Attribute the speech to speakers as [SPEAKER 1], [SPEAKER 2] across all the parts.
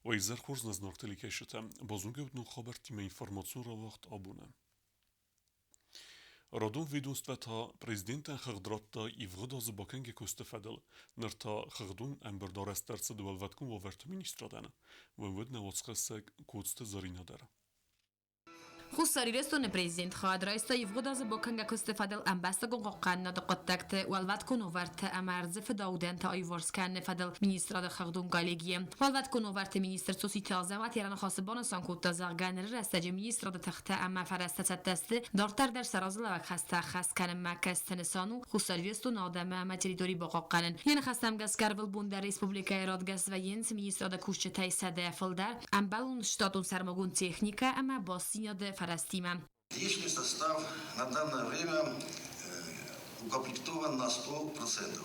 [SPEAKER 1] Уӕ изӕр хорз нӕ зынаргъ телекӕсджытӕ! Базонгӕ ут ног хабӕрттимӕ информацион рауагъд абоны. Радон ведомствӕ та президентӕн хыгъд радта ивгъуыд азы бакӕнгӕ куысты фӕдыл. Ныр та хыгъдон ӕмбырд арӕзт ӕрцыд Уӕлвӕткон уавӕрты министрадӕн. Уӕвӕд нӕ уацхӕссӕг Коцты Зӕринӕ дӕр.
[SPEAKER 2] Хуссар Ирыстоны президент хайад райста ивгъуыд азы бакӕнгӕ куысты фӕдыл ӕмбӕстагон хъахъхъӕнынады хъуыддӕгты уӕлвӕткон уавӕрты ӕмӕ ӕрдзы фыдаудӕнтӕ аиуварс кӕныны фӕдыл министрады хыгъдон коллегийы. Уӕлвӕткон уавӕрты министр Цоциты Азӕмӕт йӕ раныхасы банысан кодта, зӕгъгӕ, ныры рӕстӕджы министрады тыхтӕ ӕмӕ фӕрӕзтӕ цӕттӕ сты дарддӕр дӕр сӕ разылӕууӕг хӕстӕ ӕххӕст кӕнынмӕ, кӕцыты нысан у Хуссар Ирыстоны адӕмы ӕмӕ территори бахъахъхъӕнын. Йӕ ныхӕстӕм гӕсгӕ ӕрвылбон дӕр республикӕйы радгӕс вӕййынц министрады кусджытӕй 100 фылдӕр, ӕмбӕлон штатон сӕрмагонд техникӕ ӕмӕ бастдзинады фӕрӕзтимӕ.
[SPEAKER 3] Личный состав на данное время укомплектован на 100%.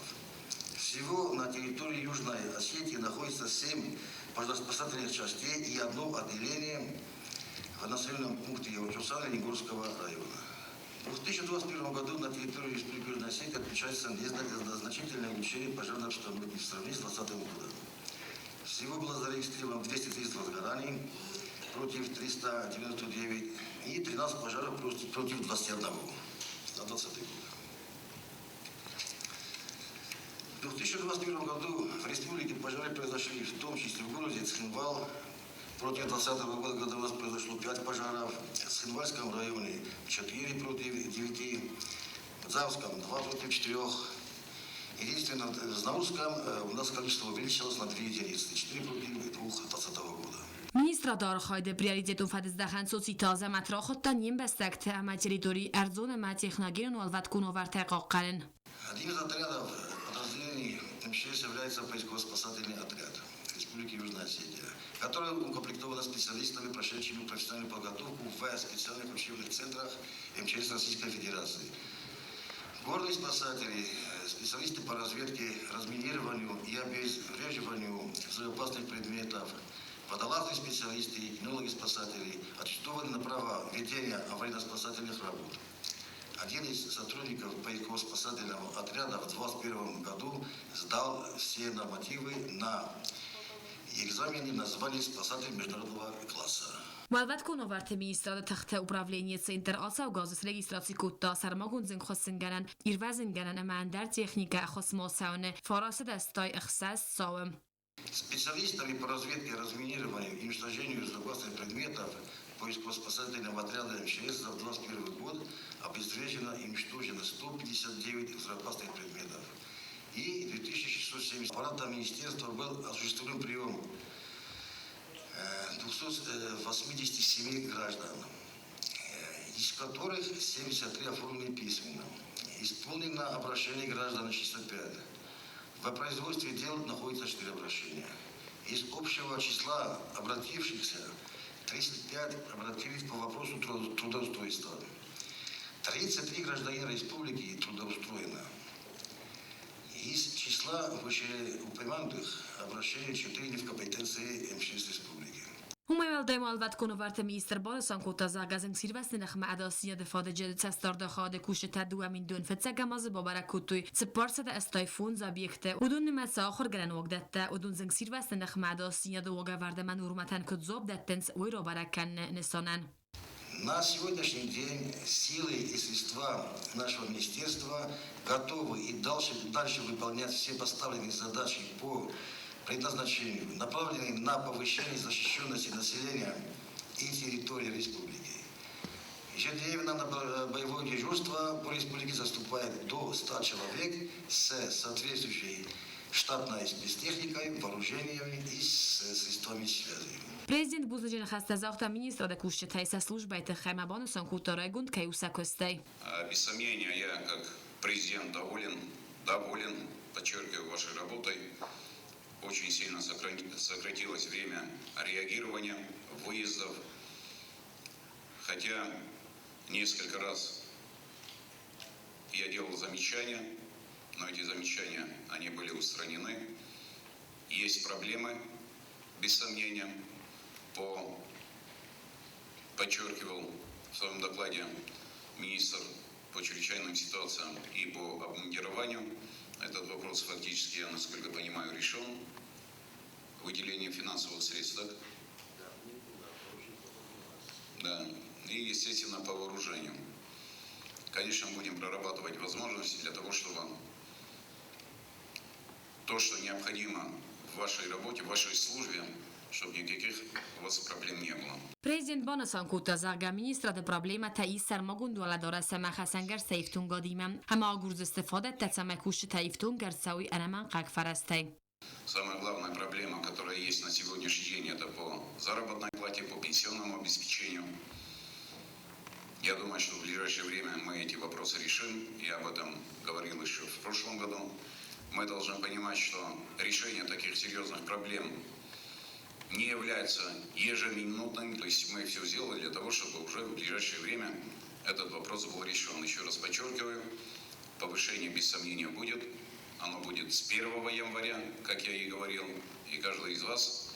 [SPEAKER 3] Всего на территории Южной Осетии находится 7 пожароспасательных частей и одно отделение в населенном пункте Яучусан Ленингорского района. В 2021 году на территории Республики Южная Осетия отмечается значительное увеличение пожарной обстановки в сравнении с 2020 годом. Всего было зарегистрировано 230 возгораний против 399 и 13 пожаров против 21 за 2020 год. В 2021 году в республике пожары произошли, в том числе в городе Цхинвал. Против 2020 года, когда у нас произошло 5 пожаров, в Цхинвальском районе 4 против 9, в Дзавском 2 против 4. Единственное, в Знаурском у нас количество увеличилось на 2 единицы, 4 против 2 2020 года.
[SPEAKER 2] Министрады архайды приоритетон фӕдыздӕхӕн Цоциты Азӕмӕт рахуыдта не мбӕстӕгты ӕмӕ территори ӕрдзон ӕмӕ техногенон уӕлвӕткон уавӕртӕй хъахъхъӕнын.
[SPEAKER 3] Один из отрядов подразделений МЧС является поисково-спасательный отряд Республики Южная Осетия, который укомплектован специалистами, прошедшими профессиональную подготовку в специальных учебных центрах МЧС Российской Федерации. Горные спасатели, специалисты по разведке, разминированию и обезвреживанию взрывоопасных предметов, водолазные специалисты и кинологи-спасатели аттестованы на право ведения аварийно-спасательных работ. Один из сотрудников поисково-спасательного отряда в 2021 году сдал все нормативы на экзамены на звание спасатель международного класса.
[SPEAKER 2] Уӕлвӕткон уавӕрты министрады тыхты управленийы центр ацӕугӕ азы срегистраци кодта сӕрмагонд зынгхуыссынгӕнӕн, ирвӕзынгӕнӕн ӕмӕ ӕндӕр техникӕ ӕххуысмӕ цӕуыны 986 цауы.
[SPEAKER 3] Специалистами по разведке, разминированию и уничтожению взрывоопасных предметов поисково-спасательного отряда МЧС за 2021 год обезврежено и уничтожено 159 взрывоопасных предметов. И 2670 аппаратом министерства был осуществлен прием 287 граждан, из которых 73 оформлены письменно. Исполнено обращение граждан 65. В производстве дел находится 4 обращения. Из общего числа обратившихся 35 обратились по вопросу трудоустройства. 33 гражданина республики трудоустроено. Из числа вышеупомянутых обращений 4 не в компетенции МЧС республики.
[SPEAKER 2] Уымӕй уӕлдай ма уӕлвӕткон уавӕрты министр банысан кодта, зӕгъгӕ, зынгсирвӕзты ныхмӕ ӕдасдзинады фадыджы цӕстдарды хайады кусджытӕ 2005 азы бабӕрӕг кодтой 485 объекты. Уыдон нымӕцы ахуыргӕнӕн уагдӕттӕ, уыдон зынгсирвӕзты ныхмӕ ӕдасдзинады уагӕвӕрд ӕмӕ нормӕтӕн куыд дзуапп дӕттынц, уый рабӕрӕг кӕныны нысанӕн.
[SPEAKER 3] На сегодняшний день силы и средства нашего министерства готовы и дальше выполнять все поставленные задачи по предназначению, направленные на повышение защищенности населения и территории республики. Ежедневно на боевое дежурство по республике заступает до 100 человек с соответствующей штатной спецтехникой, вооружениями и с средствами связи.
[SPEAKER 2] Президент бузныджы ныхӕстӕ загъта министрады кусджытӕй сӕ службӕйы тыххӕй ӕмӕ банысан кодта райгонд кӕй у сӕ куыстӕй.
[SPEAKER 4] Без сомнения, я как президент доволен, доволен, подчеркиваю, вашей работой. Очень сильно сократилось время реагирования, выездов. Хотя несколько раз я делал замечания, но эти замечания, они были устранены. Есть проблемы, без сомнения, подчеркивал в своем докладе министр по чрезвычайным ситуациям и по обмундированию. Этот вопрос фактически, я насколько понимаю, решен. Выделение финансовых средств, так? Да. И, естественно, по вооружению. Конечно, будем прорабатывать возможности для того, чтобы то, что необходимо в вашей работе, в вашей службе, чтобы никаких у вас проблем не было.
[SPEAKER 2] Президент банысан кодта, зӕгъгӕ, министрады проблемӕтӕ ис сӕрмагонд уӕлӕдарӕс ӕмӕ хӕцӕнгӕрзтӕ ифтонгадимӕ ӕмӕ агурдзысты фадӕттӕ, цӕмӕй кусджытӕ ифтонг ӕрцӕуой ӕнӕмӕнгхъӕуӕг фӕрӕзтӕй.
[SPEAKER 4] Самая главная проблема, которая есть на сегодняшний день, это по заработной плате, по пенсионному обеспечению. Я думаю, что в ближайшее время мы эти вопросы решим. Я об этом говорил еще в прошлом году. Мы должны понимать, что решение таких серьезных проблем не является ежеминутным. То есть мы все сделали для того, чтобы уже в ближайшее время этот вопрос был решен. Еще раз подчеркиваю, повышение без сомнения будет. Оно будет с 1 января, как я и говорил. И каждый из вас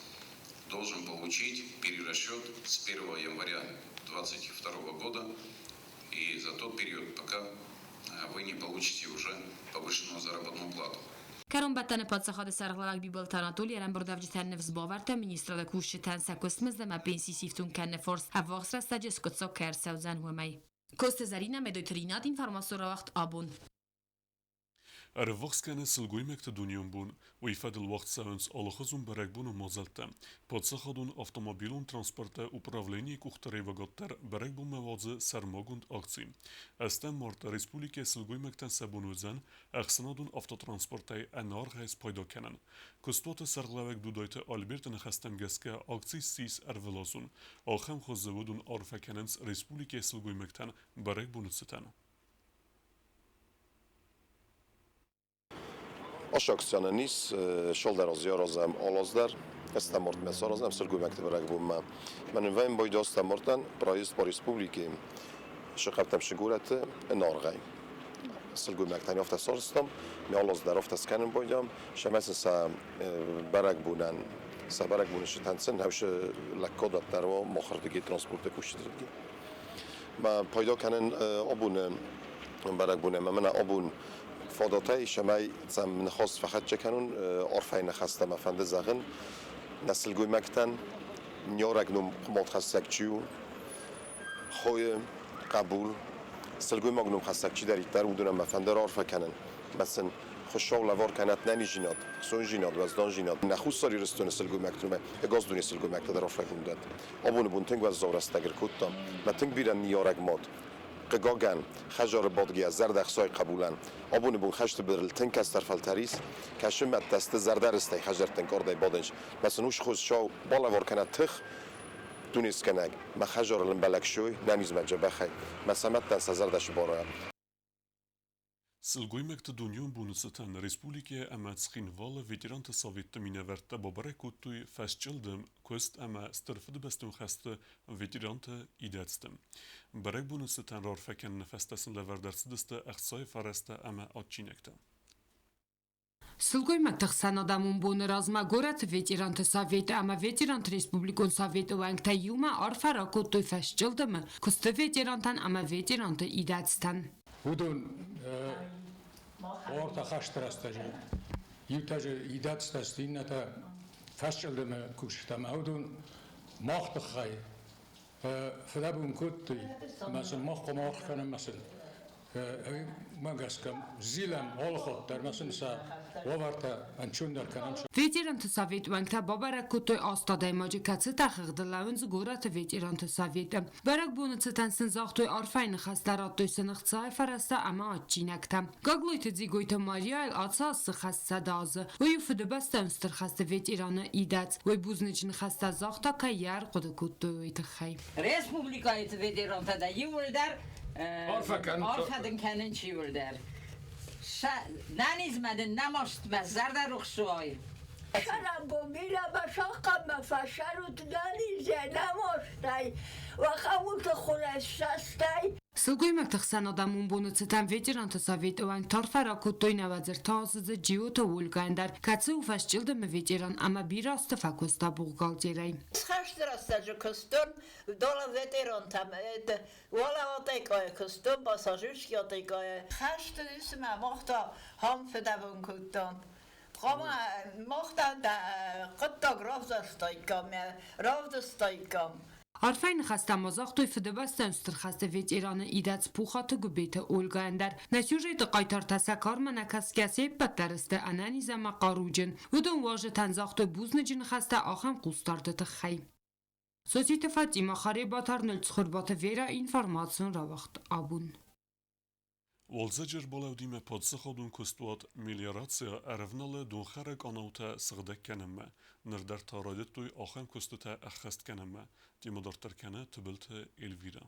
[SPEAKER 4] должен получить перерасчет с 1 января 2022 года. И за тот период, пока вы не получите уже повышенную заработную плату.
[SPEAKER 2] Кӕронбӕттӕны паддзахады сӕргълӕууӕг Бибылты Анатоли ӕрӕмбырдуӕвджытӕн ныфс бавӕрдта, министрады кусджытӕн сӕ куыстмызд ӕмӕ пенси сифтонг кӕныны фарст ӕввахс рӕстӕджы скъуыддзаг кӕй ӕрцӕудзӕн, уымӕй. Коцты Зӕринӕ, Медойты Ринат, информацион рауагъд Абон.
[SPEAKER 1] Ӕрыввахс кӕны сылгоймӕгты дунеон бон. Уый фӕдыл уагъд цӕуынц алыхуызон бӕрӕгбонон мадзӕлттӕ. Паддзахадон автомобилон транспорты управленийы къухдариуӕгад дӕр бӕрӕгбонмӕ уадзы сӕрмагонд акци. Ӕстӕм марты республикӕйы сылгоймӕгтӕн сӕ бон уыдзӕн ӕхсӕнадон автотранспортӕй ӕнӕаргъӕй спайда кӕнын. Куыстуаты сӕргълӕууӕг Дудайты Альберты ныхӕстӕм гӕсгӕ акци ссис ӕрвылазон. Ахӕм хуызы уыдон арфӕ кӕнынц республикӕйы сылгоймӕгтӕн бӕрӕгбоны цытӕн.
[SPEAKER 5] Ашаксяны нис шолдар аз яразам алаздар эстаморт ме саразам сылгоймӕгты бӕрӕгбонмӕ. Мӕнӕн вӕйм бойда астамортӕн проезд по республике шыхъӕвтӕм шыгорӕты ӕнаргъӕй. Сылгоймӕгтӕн афтӕ сарӕзтам, ме алаздар афтӕ скӕнын байдам, шӕмӕ сын сӕ бӕрӕгбонӕн сӕ бӕрӕгбоны сытӕн сын хӕвсы лӕггадад дӕр уа махырдыги транспорты кусджытырдыги. Мӕ пайда кӕнын абоны бӕрӕгбонӕй ӕмӕ мӕнӕ абон фадатӕй, цӕмӕй сӕм ныхас фӕхӕццӕ кӕнон, арфӕйы ныхӕстӕ мӕ фӕнды зӕгъын нӕ сылгоймӕгтӕн, ныййарӕг ном хъуыматхӕссӕг чи у, хойы хъӕбул, сылгоймаг номхӕссӕг чидӕриддӕр, уыдонӕн мӕ фӕнды раарфӕ кӕнын, мӕ сын Хуыцау лӕвар кӕнӕт нӕниздзинад, хцондзинад, уӕздандзинад. Нӕ Хуссар Ирыстоны сылгоймӕгты ӕмӕ ӕгас дунейы сылгоймӕгтӕ дӕр арфӕгонд уӕнт. Абоны бон тынг уӕззау рӕстӕг ӕркодта, мӕ тынг бирӕ ныййарӕг мад. Хъыгагӕн, хӕдзары бадгӕйӕ зӕрдӕхсайы хъӕбулӕн абоны бон хӕсты быдырыл тынг кӕстӕр фӕлтӕр ис, кӕсы мӕдтӕ сты зӕрдӕрыстӕй хӕдзӕртты ӕнкъардӕй бадынц. Мӕ сын ус Хуыцау балӕвар кӕнӕд тых, дунескӕнӕг, мӕ хӕдзарыл ӕмбӕлӕг сой, нӕнизмӕ дзӕбӕхӕй, мӕ сӕ мӕдтӕн сӕ зӕрдӕ сбарайа.
[SPEAKER 1] Сылгоймӕгты дунеон боны цытӕн республикӕйы ӕмӕ Цхинвалы ветеранты советты минӕвӕрттӕ бабӕрӕг кодтой фӕсчъылдым куыст ӕмӕ Стыр Фыдыбӕстон хӕсты ветеранты идӕдзты. Бӕрӕгбоны цытӕн раарфӕ кӕныны фӕстӕ сын лӕвӕрд ӕрцыдысты ӕхцайы фӕрӕзтӕ ӕмӕ адджинӕгтӕ.
[SPEAKER 6] Сылгоймӕгты хсӕнадӕмон боны размӕ горӕты ветеранты советы ӕмӕ ветеранты республикон советы уӕнгтӕ иумӕ арфӕ ракодтой фӕсчъылдымы куысты ветерантӕн ӕмӕ ветеранты идӕдзтӕн.
[SPEAKER 7] Уыдон ортӕ хӕсты рӕстӕджы иутӕ дзы идӕдзтӕ сты, иннӕтӕ фӕсчъылдымы кусджытӕ ӕмӕ уыдон мах тыххӕй фыдӕбон кодтой ӕмӕ сын мах хъуамӕ аргъ кӕнӕм ӕмӕ сын уымӕ гӕсгӕ зилӕм алыхатт дӕр ӕмӕ сын сӕ уавӕртӕ ӕнцондӕр кӕнӕм.
[SPEAKER 6] Ветеранты совет уӕнгтӕ бабӕрӕг кодтой аст адӕймаджы, кӕцытӕ хыгъды лӕууынц горӕты ветеранты советы. Бӕрӕгбоны цытӕн сын загътой арфӕйы ныхӕстӕ, радтой сын ӕхцайы фӕрӕзтӕ ӕмӕ адджинӕгтӕ. Гаглойты Дзигойты Марияйыл ацы аз цы хӕс 100 азы, уый у Фыдыбӕстӕйон Стыр хӕсты ветераны идӕдз. Уый бузныджы ныхӕстӕ загъта, кӕй йӕ ӕрхъуыды кодтой, уый тыххӕй.
[SPEAKER 8] Республикӕйы ветерантӕ дӕ иууылдӕр арфӕ дын кӕнынц иууылдӕр. Нӕнизмӕ дын нӕ мастмӕ зӕрдӕрухс уай.
[SPEAKER 9] Цӕрӕнбон бирӕ фӕсахъӕмӕ фӕсӕрут нӕнизӕй, нӕ мастӕй, уӕ хъӕуты хурӕй ссӕстӕй.
[SPEAKER 6] Сылгоймӕгты хсӕнадӕмон боны цытӕн ветеранты советы уӕнг арфӕ ракодтой нӕуӕдзӕртӕ аздзыд Джиоты Ольгӕйӕн дӕр, кӕцы у фӕсчъылдымы ветеран ӕмӕ бирӕ азты фӕкуыста бухгалтерӕй.
[SPEAKER 9] Хӕсты рӕстӕджы куыстон долы ветерантӕм уӕлӕ куыстон, пассажирский отекайы. Хӕсты исмӕ махта хам фыдӕбон кодтон. Хъуамӕ мах дӕ хъуыддаг равзӕрстаиккам, равдыстаиккам.
[SPEAKER 6] Арфӕйы ныхӕстӕ ма загътой Фыдыбӕстӕйон Стыр хӕсты ветераны идӕдз Пухаты Гуыбеты Ольгӕйӕн дӕр. Нӕ сюжеты хъайтартӕ сӕ кармӕ нӕ кӕсгӕ се ппӕт дӕр сты ӕнӕниз ӕмӕ хъаруджын. Уыдон уазджытӕн загътой бузныджы ныхӕстӕ ахӕм хъусдарды тыххӕй. Соситы Фатимӕ, Харебаты Арнольд, Цхуырбаты Верӕ, информацион рауагъд абон.
[SPEAKER 1] Уалдзӕджы ӕрбалӕудимӕ паддзахадон куыстуат Мелиорация ӕрӕвналы донхӕры къанаутӕ сыгъдӕг кӕнынмӕ. Ныр дӕр та райдыдтой ахӕм куыстытӕ ӕххӕст кӕнынмӕ. Темӕ дарддӕр кӕны Тыбылты Эльвирӕ.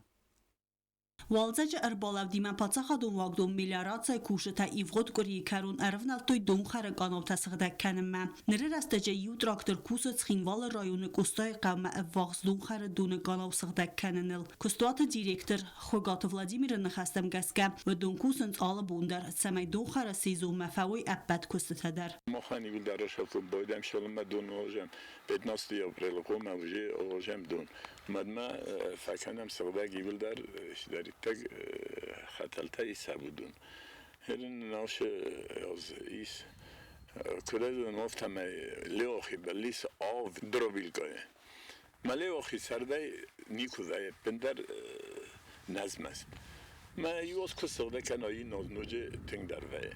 [SPEAKER 10] Уалдзӕджы ӕрбалӕудимӕ паддзахадон уагдон мелиорацийы кусджытӕ ивгъуыд къуырийы кӕрон ӕрӕвнӕлдтой донхӕры къанаутӕ сыгъдӕг кӕнынмӕ. Ныры рӕстӕджы иу трактор кусы Цхинвалы районы Къостайы хъӕумӕ ӕввахс донхӕры доны къанау сыгъдӕг кӕныныл. Куыстуаты директор Хуыгаты Владимиры ныхӕстӕм гӕсгӕ, уыдон кусынц алы бон дӕр, цӕмӕй донхӕры сезонмӕ фӕуой ӕппӕт куыстытӕ дӕр.
[SPEAKER 11] Махӕн иуылдӕр ӕрсӕфтон шалынмӕ дон нуазӕм. 15 апрелы хъомӕ уже уазӕм дон. Мадмӕ фӕкӕнӕм сыгъдӕг иуылдӕр сидӕриддӕг хӕтӕлтӕ исӕбудун. Херин нашы ис куредон офтамӕй леохи бӕллис ав дробилкае. Ма леохи сӕрдӕй никуы вӕййы ӕппындӕр нӕзмӕст. Мӕ иуоз куы сыгъдӕг кӕна, инноз ноджы тынгдӕр вӕййы.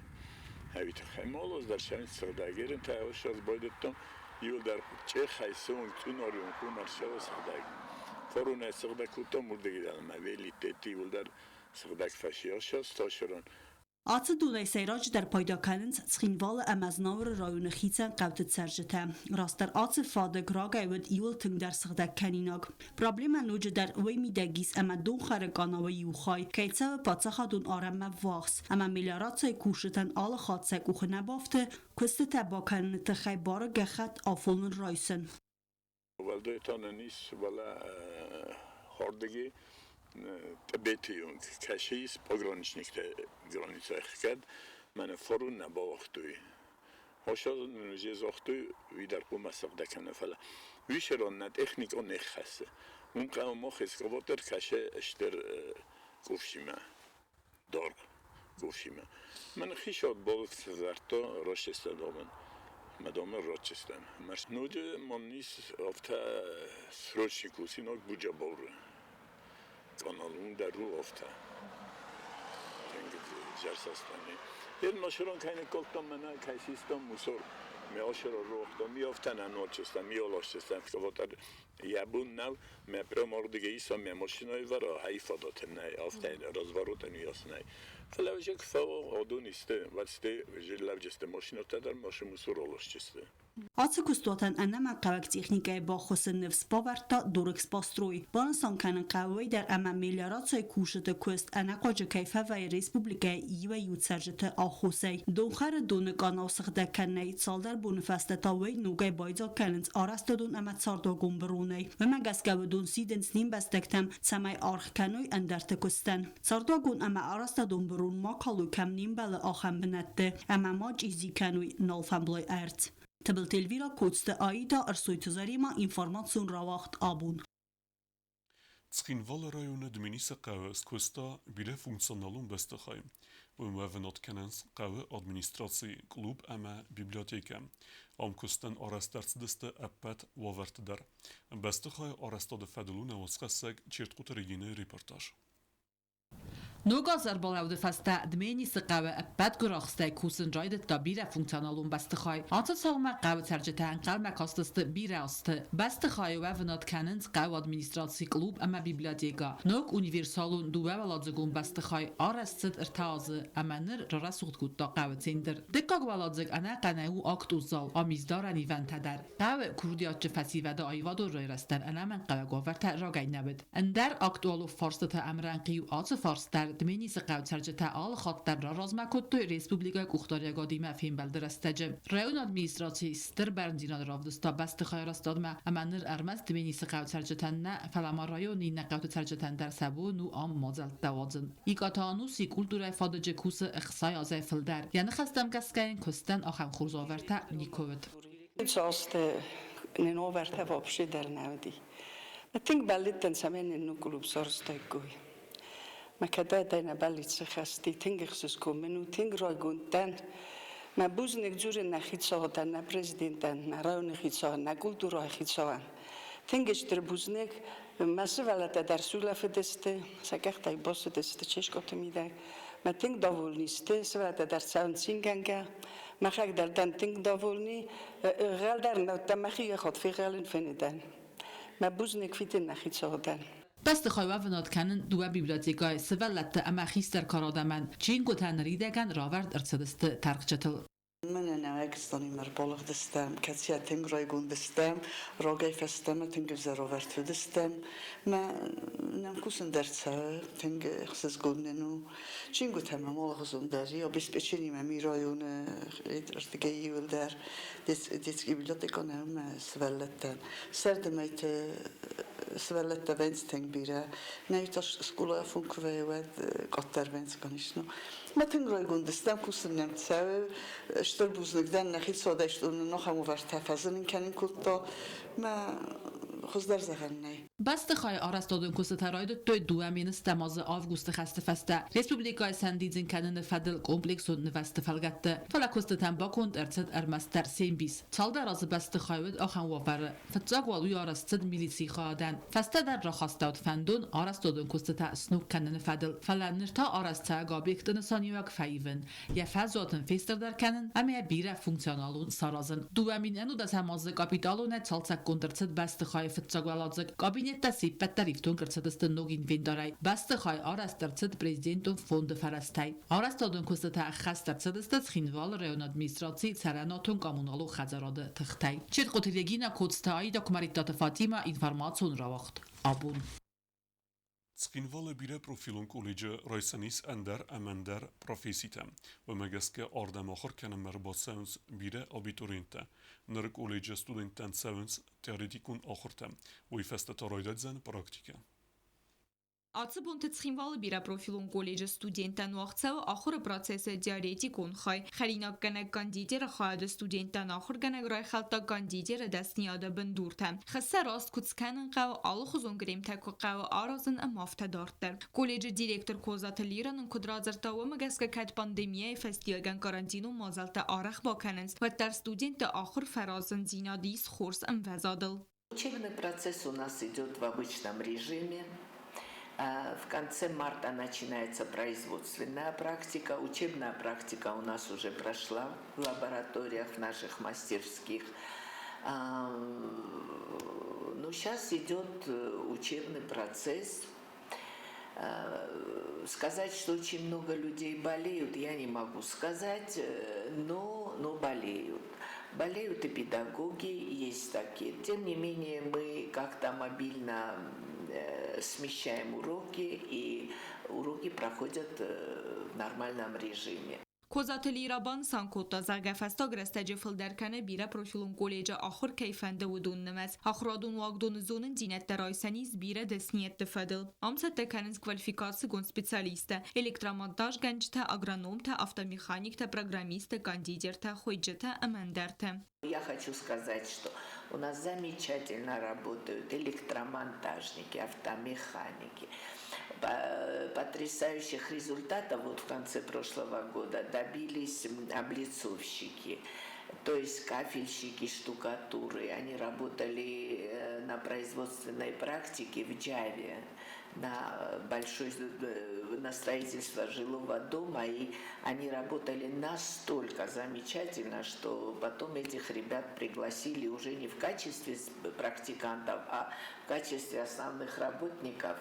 [SPEAKER 11] Ӕви тыххӕй молоз дӕр сӕ сыгъдӕг ерынтӕ ӕвӕсӕз байдыдтон, иуылдӕр чъехӕй сыонг цъунарион хъумар сӕ сыгъдӕг. Фарунӕй сыгъдӕг кодтам уырдыгӕй дӕлӕмӕ велиттеты иуылдӕр сыгъдӕг фӕсиасӕз тасыран.
[SPEAKER 10] Ацы донӕй сӕйраджыдӕр пайда кӕнынц Цхинвалы ӕмӕ Знауыры районы хицӕн хъӕуты цӕрджытӕ. Растдӕр ацы фадыг рагӕй уыд иуыл тынгдӕр сыгъдӕг кӕнинаг. Проблемӕ ноджыдӕр уый мидӕг ис, ӕмӕ донхӕры къанауы иу хай кӕй цӕуы паддзахадон арӕнмӕ ввахс, ӕмӕ мелиорацийы кусджытӕн алы хатт сӕ къухы нӕ бафты куыстытӕ бакӕныны тыххӕй бары гӕххӕтт афоныл райсын.
[SPEAKER 11] Уӕлдай та нын ис уӕлӕ хӕрдыги Тъбеты онг кӕсы ис пограничниктӕ границӕ ӕхгӕд, мӕнӕ форум нӕ бауагътой. Хосаз нын уже загътой, уый дӕр хъуамӕ сыгъдӕг кӕна, фӕлӕ уисерон нӕ техникон не ххӕссы. Уым хъӕуы мах экскаватор кӕсы стыр къуфсимӕ, даргъ къуфсимӕ. Мӕн хицауад балӕвӕрдта Рочестӕ домӕн. Мӕ домӕн Рочестӕн. Ноджы мӕм ис афтӕ срочный кусинаг Буджабауры. Канал уым дӕр у афтӕ. Зӕрсастани. Ер машинон кӕй никкодтам, мӕнӕ кӕй систам мусор. Ми ашера рохтам, ми афтӕ нӕ ночестам, ми аласчестам. Экскаватор йӕ бон нӕу, мӕ прямо ардыгӕй исӕм мӕ машинӕйы вӕра, хай фадат нӕй, афтӕ разворотӕн уыйас нӕй. Фӕлӕ уже куы фӕуа, адон исты, уӕд сты уже лӕвджысты машинӕтӕ дӕр машы мусор аласджысты.
[SPEAKER 10] Ацы куыстуатӕн ӕнӕмӕнгхъӕуӕг техникӕйы баххуысы ныфс бавӕрдта Дорэкспострой. Банысан кӕнын хъӕуы уый дӕр, ӕмӕ мелиорацийы кусджыты куыст ӕнӕхъуаджы кӕй фӕвӕййы республикӕйы иуӕй-иу цӕрджыты аххосӕй. Донхӕры доны къанау сыгъдӕг кӕнынӕй цалдӕр боны фӕстӕ та уый ногӕй байдзаг кӕнынц арӕзтадон ӕмӕ цардуагон быронӕй. Уымӕ гӕсгӕ уыдон сидынц не мбӕстӕгтӕм, цӕмӕй аргъ кӕной ӕндӕрты куыстӕн. Цардуагон ӕмӕ арӕзтадон бырон ма калой кӕм не мбӕлы, ахӕм бынӕтты, ӕмӕ ма чъизи кӕной налфамблай ӕрдз. Тыбылты Эльвира, Коцты Аида, Ӕрсойты Заремӕ, информацион рауагъд абон.
[SPEAKER 1] Цхинвалы районы Дменисы хъӕуы скуыста бирӕфункционалон бӕстыхай. Уым уӕвынад кӕнынц хъӕуы администраци, клуб ӕмӕ библиотекӕ. Ам куыстӕн арӕзт ӕрцыдысты ӕппӕт уавӕрты дӕр. Бӕстыхайы арӕзтады фӕдыл у нӕ уацхӕссӕг Чертхъуты Регинӕйы репортаж.
[SPEAKER 12] Ног аз ӕрбалӕуды фӕстӕ Дменисы хъӕуы ӕппӕт гуырахстӕй кусын райдыдта бирӕфункционалон бӕстыхай. Ацы цаумӕ хъӕуы цӕрджытӕ ӕнхъӕлмӕ кастысты бирӕ азты. Бӕстыхайы уӕвынад кӕнынц хъӕуы администраци, клуб ӕмӕ библиотекӕ. Ног универсалон дыууӕуӕладзыгон бӕстыхай арӕзт цыд ӕртӕ азы ӕмӕ ныр рарӕсугъд кодта хъӕуы центр. Дыккаг уӕладзыг ӕнӕхъӕнӕй у актон зал, ам ис дарӕн ивӕнтӕ дӕр. Хъӕуы курдиатджын фӕсивӕды аивадон райрӕзтӕн ӕнӕмӕнгхъӕуӕг уавӕртӕ рагӕй нӕ уыд. Ӕндӕр актуалон фарстыты ӕмрӕнхъ-иу ацы фарст дӕр Дменисы хъӕуы цӕрджытӕ алы хатт дӕр раразмӕ кодтой республикӕйы къухдариӕгадимӕ фембӕлды рӕстӕджы. Районы администраци стыр бӕрндзинад равдыста бӕстыхайы рӕстадмӕ ӕмӕ ныр ӕрмӕст Дменисы хъӕуы цӕрджытӕн нӕ, фӕлӕ ма районы иннӕ хъӕуты цӕрджытӕн дӕр сӕ бон у ам мадзӕлттӕ уадзын. Икъаты Ануси культурӕйы фадыджы кусы 60 азӕй фылдӕр. Йӕ ныхӕстӕм гӕсгӕ йын куыстӕн ахӕм хорз уавӕртӕ никуы уыд.
[SPEAKER 13] Азты нын уавӕртӕ вообще дӕр нӕ уыди. Тынг бӕллыдтӕн, цӕмӕй нын ног клуб сарӕзтаиккой. Мӕ кӕдӕй нӕ бӕллиц сӕххӕст и, тынг ӕхсызгон мын у, тынг райгонд дӕн. Мӕ бузныг дзурын нӕ хицауадӕн, нӕ президентӕн, нӕ районы хицауӕн, нӕ культурӕйы хицауӕн. Тынг стыр бузныг. Мӕ сывӕллӕттӕ дӕр сулӕфыдысты, сӕ къӕхтӕй бацыдысты ческоты мидӕг. Мӕ тынг довольны сты, сывӕллӕттӕ дӕр цӕуынц цингӕнгӕ. Мӕхӕг дӕр дӕн тынг довольны. Гъӕлдӕр нӕ мӕхи ехот фегъӕлын фенидӕн. Мӕ бузныг фидын нӕ хицауадӕн.
[SPEAKER 12] Бӕстыхай уӕвынад кӕнын дыууӕ библиотекӕйы сывӕллӕтты ӕмӕ хистӕр кары адӕмӕн. Чингуытӕ ныридӕгӕн равӕрд ӕрцыдысты тӕрхджытыл.
[SPEAKER 13] Мӕнӕ Нӕуӕгистонимӕ ӕрбалыгъдыстӕм, кӕцыйӕ тынг райгонд стӕм, рагӕй фӕстӕмӕ тынг ӕвзӕр ӕвӕрд уыдыстӕм. Мӕ нӕм кусын дӕр цӕуы, тынг ӕхсызгон нын у. Чингуытӕ мӕм алыгъуызон дӕр и, обеспечениемӕ ми районы ӕрдыгӕй иуылдӕр детский библиотекӕ нӕ мӕ сывӕллӕттӕн. Сӕрды мӕйты сывӕллӕттӕ вӕййынц тынг бирӕ. Нӕ та скъолайы афон куы вӕййы, уӕд къаддӕр вӕййынц, конечно. Мӕ тынг райгонд стӕм, кусын нӕм цӕуы. Стыр бузныг дӕн нӕ хицауадӕй, что нын ахӕм уавӕртӕ фӕзынын кӕнын кодта. Мӕ хуыздӕр зӕгъӕн нӕй.
[SPEAKER 12] Бӕстыхайы арӕзтадон куыстытӕ райдыдтой 2007 азы августы хӕсты фӕстӕ республикӕйы сӕндидзын кӕныны фӕдыл комплексон нывӕзты фӕлгӕтты. Фӕлӕ куыстытӕн баконд ӕрцыд ӕрмӕстдӕр се мбис. Цалдӕр азы бӕстыхай уыд ахӕм уавӕры. Фыццаг уал уый арӕзт цыд милицийы хайадӕн. Фӕстӕдӕр рахастӕуыд фӕндон арӕзтадон куыстытӕ сног кӕныны фӕдыл. Фӕлӕ ныр та арӕзтцӕуӕг объекты нысаниуӕг фӕивын, йӕ фӕзуат ын фестырдӕр кӕнын ӕмӕ йӕ бирӕ функционалон саразын. 2019 азы капиталонӕй цалцӕггонд ӕрцыд бӕстыхайы фыццаг уӕладзыг. Кабинеттӕ се ппӕт дӕр ифтонг ӕрцыдысты ног инвентарӕй. Бӕстыхай арӕзт ӕрцыд президентон фонды фӕрӕзтӕй. Арӕзтадон куыстытӕ ӕххӕст ӕрцыдысты Цхинвалы районы администрацийы цӕрӕнуатон-коммуналон хӕдзарады тыхтӕй. Четкъоты Регина, Коцты Аида, Куымӕридтаты Фатимӕ, информацион рауагъд абон.
[SPEAKER 1] Цхинвалы бирӕпрофилон колледжы райсӕн ис ӕндӕр ӕмӕ ӕндӕр професситӕ. Уымӕ гӕсгӕ ардӕм ахуыр кӕнынмӕ ӕрбацӕуынц бирӕ абитуриенттӕ. Ныр колледжы студенттӕн цӕуынц теоретикон ахуыртӕ. Уый фӕстӕ та райдайдзӕн практикӕ.
[SPEAKER 14] Ацы бонты Цхинвалы бирӕпрофилон колледжы студенттӕн уагъд цӕуы ахуыры процессы теоретикон хай. Хӕринаггӕнӕг кондитеры хайады студенттӕн ахуыргӕнӕг райхӕлдта кондитеры дӕсныйады бындуртӕ. Хӕсса раст куыд скӕнын хъӕуы, алыхуызон кремтӕ куы хъӕуы аразын ӕмӕ афтӕ дарддӕр. Колледжы директор Козаты Лира нын куыд радзырдта, уымӕ гӕсгӕ кӕд пандемийӕйы фӕстиуӕгӕн карантинон мадзӕлттӕ арӕх бакӕнынц, уӕддӕр студентты ахуыр фӕразындзинад ис хорз ӕмвӕзадыл.
[SPEAKER 15] Учебный процесс у нас идет в обычном режиме. В конце марта начинается производственная практика. Учебная практика у нас уже прошла в лабораториях, в наших мастерских. Но сейчас идет учебный процесс. Сказать, что очень много людей болеют, я не могу сказать, но болеют. Болеют и педагоги, есть такие. Тем не менее, мы как-то мобильно смещаем уроки, и уроки проходят в нормальном режиме.
[SPEAKER 14] Козаты Лира банысан кодта, зӕгъгӕ, фӕстаг рӕстӕджы фылдӕр кӕны бирӕпрофилон колледжы ахуыр кӕй фӕнды, уыдон нымӕц. Ахуырадон уагдоны зонындзинӕдтӕ райсӕн ис бирӕ дӕсныйӕдты фӕдыл. Ам цӕттӕ кӕнынц квалификацигонд специалисттӕ, электромонтажгӕнджытӕ, агрономтӕ, автомеханиктӕ, программисттӕ, кондитертӕ, хуыйджытӕ ӕмӕ ӕндӕртӕ.
[SPEAKER 15] Я хочу сказать, что у нас замечательно работают электромонтажники, автомеханики. Потрясающих результатов вот в конце прошлого года добились облицовщики, то есть кафельщики, штукатуры. Они работали на производственной практике в Джаве на большой, на строительство жилого дома, и они работали настолько замечательно, что потом этих ребят пригласили уже не в качестве практикантов, а в качестве основных работников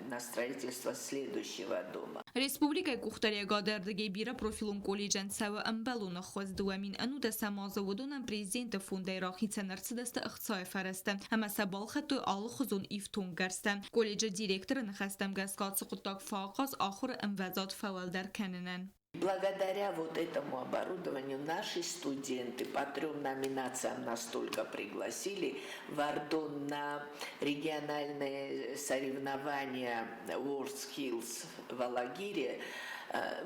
[SPEAKER 15] на строительство следующего дома.
[SPEAKER 14] Республикӕйы къухдариуӕгады ӕрдыгӕй бирӕпрофилон колледжӕн цӕуы ӕмбӕлон ӕххуыс 2019 азы уыдонӕн президенты фондӕй рахицӕн ӕрцыдысты ӕхцайы фӕрӕзтӕ ӕмӕ сӕ балхӕдтой алыхуызон ифтонггӕрзтӕ. Колледжы директоры ныхӕстӕм гӕсгӕ ацы хъуыддаг фӕахъаз ахуыры ӕмвӕзад фӕуӕлдӕр кӕнынӕн.
[SPEAKER 15] Благодаря вот этому оборудованию наши студенты по трем номинациям настолько пригласили в Ардон на региональные соревнования WorldSkills в Алагире.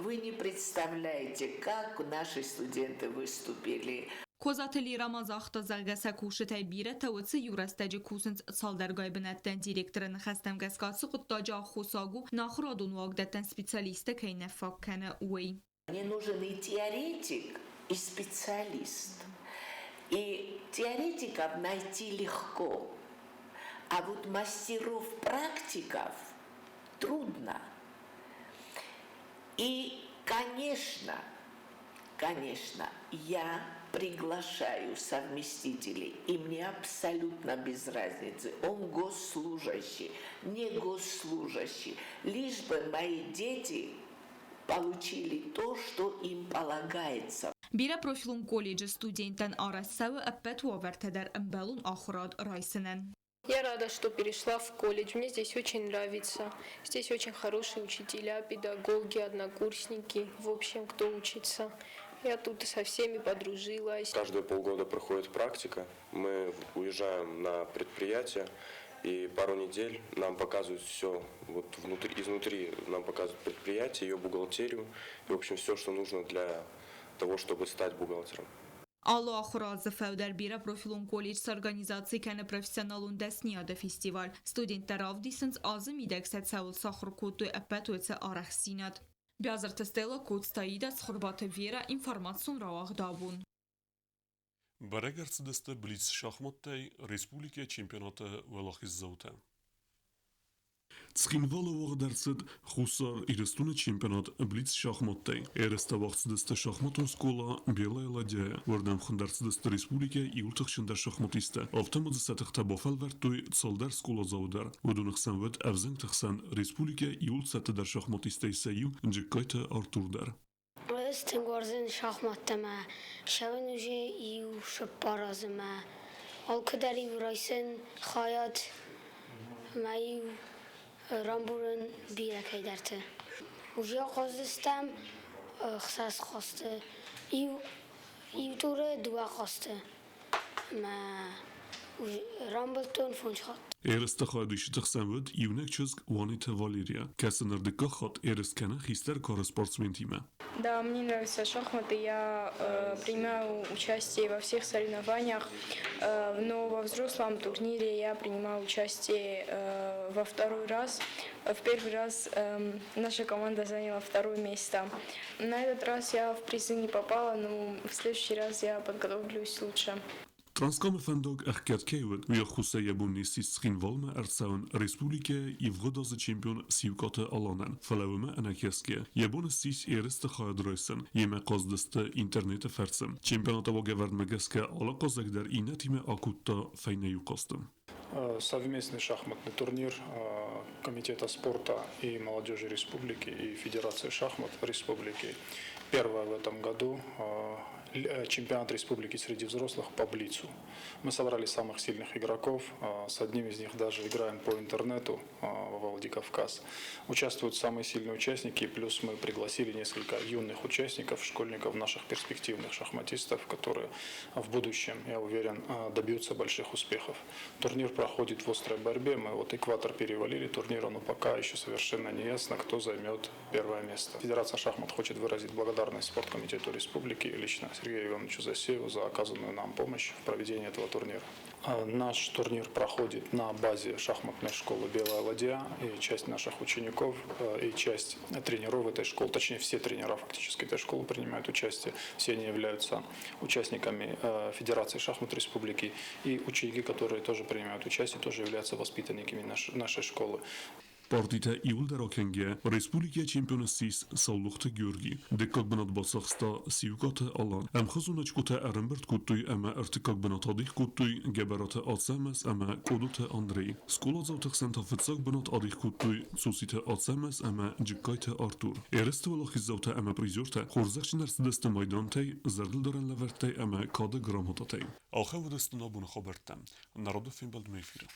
[SPEAKER 15] Вы не представляете, как наши студенты выступили.
[SPEAKER 14] Козаты Лира ма загъта, зӕгъгӕ, сӕ кусджытӕй бирӕтӕ уыцы иу рӕстӕджы кусынц цалдӕргай бынӕттӕн. Директоры ныхӕстӕм гӕсгӕ ацы хъуыддаджы аххосаг у, нӕ ахуырадон уагдӕттӕн специалисттӕ кӕй нӕ фаг кӕны, уый.
[SPEAKER 15] Мне нужен и теоретик, и специалист. И теоретиков найти легко, а вот мастеров-практиков трудно. И, конечно, конечно, я приглашаю совместителей, и мне абсолютно без разницы, он госслужащий, не госслужащий, лишь бы мои дети получили то, что им полагается.
[SPEAKER 14] Бирӕпрофилон колледжы студенттӕн арӕзт цӕуы ӕппӕт уавӕртӕ дӕр ӕмбӕлон ахуырад райсынӕн.
[SPEAKER 16] Я рада, что перешла в колледж. Мне здесь очень нравится. Здесь очень хорошие учителя, педагоги, однокурсники, в общем, кто учится. Я тут со всеми подружилась.
[SPEAKER 17] Каждые полгода проходит практика. Мы уезжаем на предприятие, и пару недель нам показывают все, вот внутри, изнутри нам показывают предприятие, ее бухгалтерию, и, в общем, все, что нужно для того, чтобы стать бухгалтером.
[SPEAKER 14] Алы ахуыры азы фӕуд дӕр бирӕпрофилон колледж сорганизаци кӕны профессионалон дӕсныйады фестиваль. Студенттӕ равдисынц, азы мидӕг сӕ цӕуыл сахуыр кодтой, ӕппӕт уыцы арӕхстдзинад. Биазырты Стелла, Коцты Аида, Цхуырбаты Вера, информацион рауагъд Абон.
[SPEAKER 1] Бӕрӕг ӕрцыдысты блиц-шахматтӕй республикӕйы чемпионаты уӕлахиздзаутӕ. Цхинвалы уагъд ӕрцыд Хуссар Ирыстоны чемпионат блиц-шахматтӕй. Ерыстӕ уагъд цыдысты шахматон скъола Белая ладья. Уырдӕм хуынд ӕрцыдысты республикӕйы иуыл тыхджындӕр шахматисттӕ. Афтӕ ма дзы сӕ тыхтӕ бафӕлвӕрдтой цалдӕр скъоладзауы дӕр. Уыдоны хсӕн уыд ӕвзӕнгты хсӕн республикӕйы иуыл цӕттӕдӕр шахматисттӕй сӕ иу Джыккайты Артур дӕр.
[SPEAKER 18] Ӕз тынг уарзын шахматтӕ мӕ цӕуын уже иу-цыппар азы мӕ алкӕдӕр-иу райсын хайад мӕ-иу рамбулын бирӕ кӕйдӕрты. Уже ахъаздзыстӕм ӕхсӕз хъазты, иу туры дыууӕ хъазты мӕ рамбылдтон фондз хатты.
[SPEAKER 1] Ерысты хайадисджыты хсӕн уыд иунӕг чызг Уаниты Валерия, кӕцы ныр дыккаг хатт ерыс кӕны хистӕр кары спортсментимӕ.
[SPEAKER 16] Да, мне нравятся шахматы. Я принимаю участие во всех соревнованиях, но во взрослом турнире я принимаю участие во второй раз. В первый раз наша команда заняла второе место. На этот раз я в призы не попала, но в следующий раз я подготовлюсь лучше.
[SPEAKER 1] Транскамы фӕндаг ӕхгӕд кӕй уыд, уый ӕххуысӕй йӕ бон не ссис Цхинвалмӕ ӕрцӕуын республикӕйы ивгъуыд азы чемпион Сиукъаты Аланӕн, фӕлӕ уымӕ ӕнӕкӕсгӕ, йӕ бон ссис ерысты хайад райсын, йемӕ хъазыдысты интернеты фӕрцы. Чемпионаты уагӕвӕрдмӕ гӕсгӕ алы хъазӕг дӕр иннӕтимӕ акодта фӕйнӕ иу хъазты.
[SPEAKER 19] Совместный шахматный турнир Комитета спорта и молодежи республики и Федерации шахмат республики. Первое в этом году чемпионат республики среди взрослых по блицу. Мы собрали самых сильных игроков, с одним из них даже играем по интернету во Владикавказ. Участвуют самые сильные участники, плюс мы пригласили несколько юных участников, школьников, наших перспективных шахматистов, которые в будущем, я уверен, добьются больших успехов. Турнир проходит в острой борьбе, мы вот экватор перевалили турнира, но пока еще совершенно не ясно, кто займет первое место. Федерация шахмат хочет выразить благодарность спорткомитету республики и лично Сергею Ивановичу Засееву за оказанную нам помощь в проведении этого турнира. Наш турнир проходит на базе шахматной школы «Белая ладья», и часть наших учеников, и часть тренеров этой школы, точнее все тренера фактически этой школы принимают участие, все они являются участниками Федерации шахмат республики, и ученики, которые тоже принимают участие, тоже являются воспитанниками нашей школы.
[SPEAKER 1] Партитӕ иууылдӕр акӕнгӕ, республикӕйы чемпион ссис Саулохты Георги. Дыккаг бынат бацахста Сиукъаты Алан. Ӕмхуызон очкотӕ ӕрӕмбырд кодтой ӕмӕ ӕртыккаг бынат адих кодтой Гӕбӕраты Ацӕмӕз ӕмӕ Къодоты Андрей. Скъоладзауты хсӕн та фыццаг бынат адих кодтой Цоциты Ацӕмӕз ӕмӕ Джыккайты Артур. Ерысты уӕлахиздзаутӕ ӕмӕ призертӕ хорзӕхджын ӕрцыдысты майдантӕй, зӕрдылдарӕн лӕвӕрттӕй ӕмӕ кады грамотатӕй. Ахӕм уыдысты нӕ абоны хабӕрттӕ. Народы фембӕлдмӕ эфиры.